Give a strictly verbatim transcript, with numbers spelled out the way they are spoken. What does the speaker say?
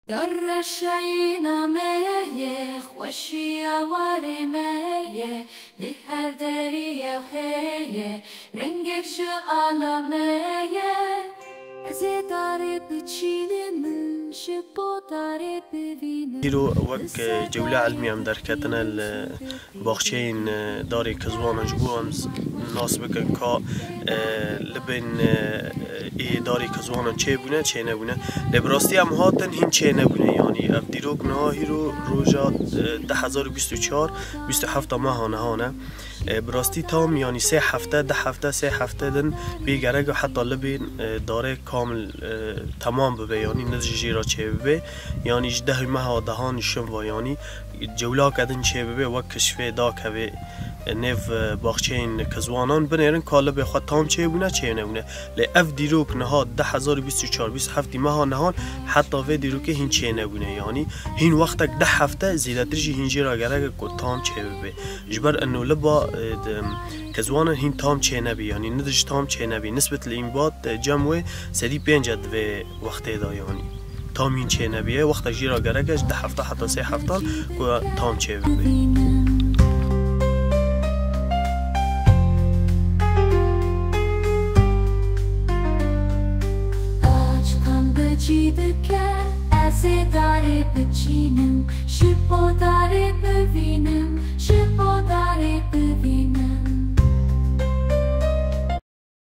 Yar reşayîna me ye, xweşiya warê me ye, li her derî ye heye, rengek ji ala me ye. Ez ê darê biçînim, ji bo darê bivînim. Îro wek, e, cewla ilmî em derketine li baxçeyên, e, darê Kizwanan, ji bo em z-, nas bikin ka, e, libên, e, ê darê Kizwanan çêbûne, çênebûne. Lê bi rastî em hatin hîn çênebûne. Yanî ev dîrok niha hîro roja, e, du hezar û bîst û çar, bîst û heft meha niha ne. E, bi rastî tam, yanî sê hefte, du hefte, sê hefte din bê gerek heta libên, e, darê kamil, e, temam bibe, yanî ne jî jê re çêbibe. Yanî ji deh meha dehan şin va, yanî cewlake din çêbibe, wek kişfê dakeve, e, nêv, e, baxçeyên Kizwanan, binêrin ka libê xwe tam çêbûne, çênebûne. Lê ev dîrok niha du hezar û bîst û çar, bîst û heft meha nihan, heta vê dîrokê hîn çênebûne. Yanî hîn wextek du hefte zêdetir jî hîn jê re gerek e ku tam çêbibe. Ji ber eno liba, e, di, Kizwanan hîn tam çênebî, yanî ne ji tam çênebî. Nisbet li înbat, e, cem wê sedî pênc e di vê wextê de, yanî tam hîn çênebî. Wexta jî re gerek e ji du hefte heta sê heftan ku tam çêbibe. Aç kan bi cî dike, ez ê darê biçînim, ji bo darê bivînim, ji bo darê bivînim.